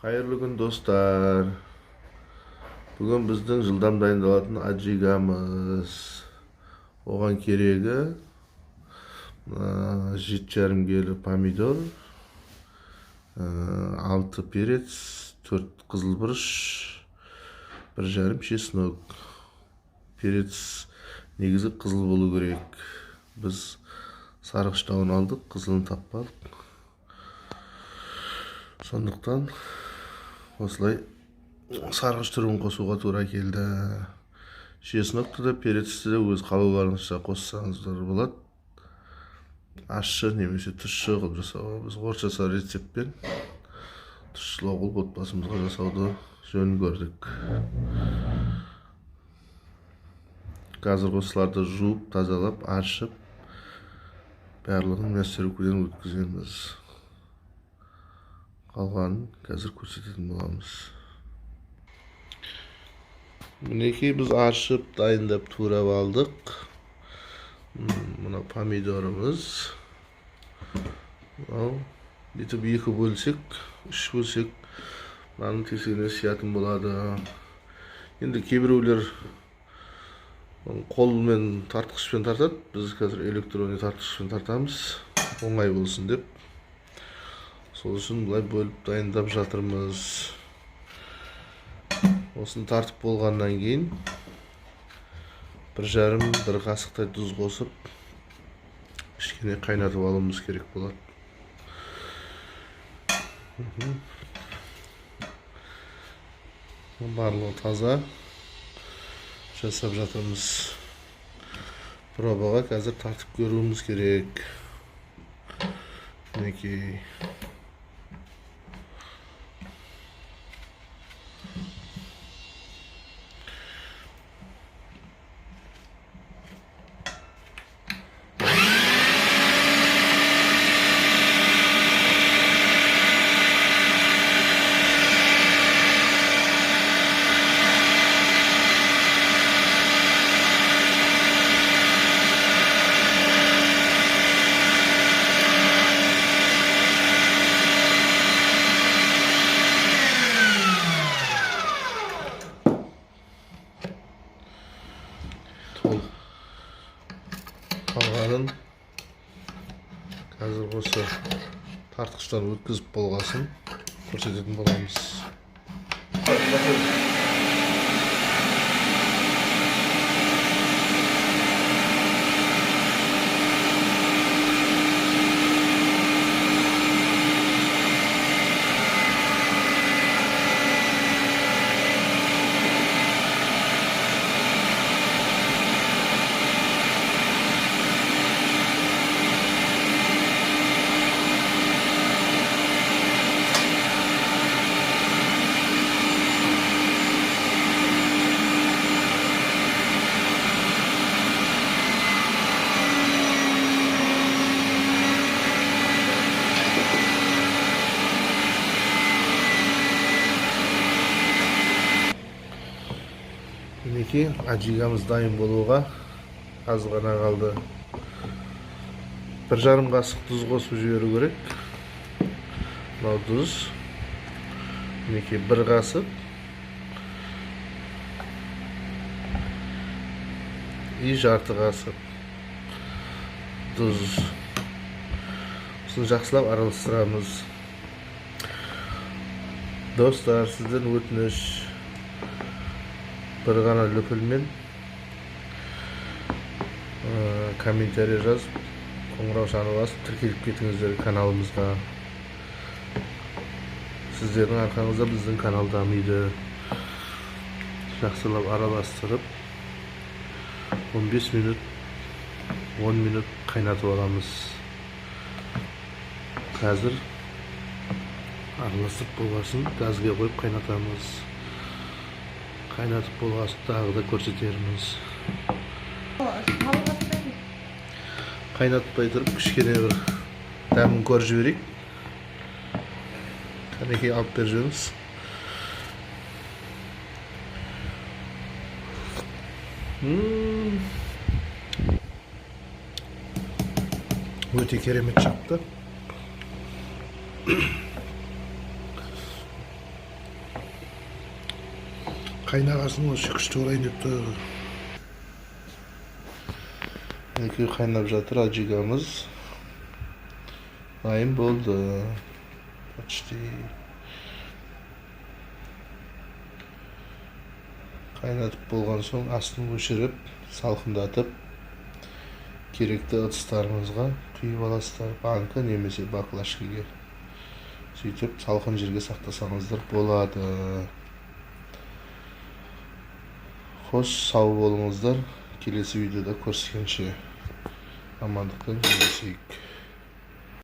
Қайырлы күн, достар! Бүгін біздің жылдам дайындалатын аджигамыз. Оған керегі 7,5 келі помидор, 6 перец, 4 қызыл бұрыш, 1,5 чеснок. Перец негізі қызыл болу керек. Біз сарғыштауын алдық, қызылын таппадық. Сондықтан осылай сарғыш түрін қосуға тура келді. Чеснокты да, перецті де өз қалауларыңызша қоссаңыздар болады. Ащы немесе тұщы қылып жасауға. Біз орысша рецептпен тұщылау қылып отбасымызға жасауды жөн көрдік. Қазір осыларды жуып, тазалап, аршып, барлығын мясорубкадан өткіземіз. Қалғанын қазір көрсететін боламыз. Мінекей, біз аршып, дайындап, турап алдық. Мына помидорымыз. Мынау бүйтіп екі бөлсек, үш бөлсек, мынаның тесігіне сиятын болады. Енді кейбіреулер қолмен тартқышпен тартады. Біз қазір электронный тартқышпен тартамыз, оңай болсын деп. Сол үшін былай бөліп дайындап жатырмыз. Осыны тартып болғаннан кейін 1,5, бір қасықтай тұз қосып, кішкене қайнатып алуымыз керек болады. Барлығы таза жасап жатырмыз. Пробаға қазір тартып көруіміз керек. Мінекей. Қалғанын қазір осы тартқыштан өткізіп болғасын көрсететін боламыз. Мінекей, аджигамыз дайын болуға аз ғана қалды. 1,5 қасық тұз қосып жіберу керек. Мынау тұз. Мінекей, 1 қасық. И жарты қасық тұз. Сосын жақсылап араластырамыз. Достар, сізден өтініш, бір ғана лүпілмен комментарий жазып, қоңыраушаны басып, тіркеліп кетіңіздер каналымызға. Сіздердің арқаңызда біздің канал дамиды. Жақсылап араластырып, 15 минут, 10 минут қайнатып аламыз. Қазір араластырып болғасын газге қойып қайнатамыз. Қайнатып болғасын тағы да көрсетерміз. Қайнатпай тұрып кішкене бір дәмін көріп жіберейік. Қанекей, алып беріп жіберіңіз. Өте керемет шықты. Қайнағасын вообще күшті болайын деп тұр. Мінекей, қайнап жатыр аджикамыз. Дайын болды. Почти. Қайнатып болған соң астын өшіріп, салқындатып, керекті ыдыстарыңызға құйып аласыздар, банка немесе баклажкаге. Сөйтіп салқын жерге сақтасаңыздар болады. Қош, сау болыңыздар. Келесі видеода көріскенше амандықпен кездесейік.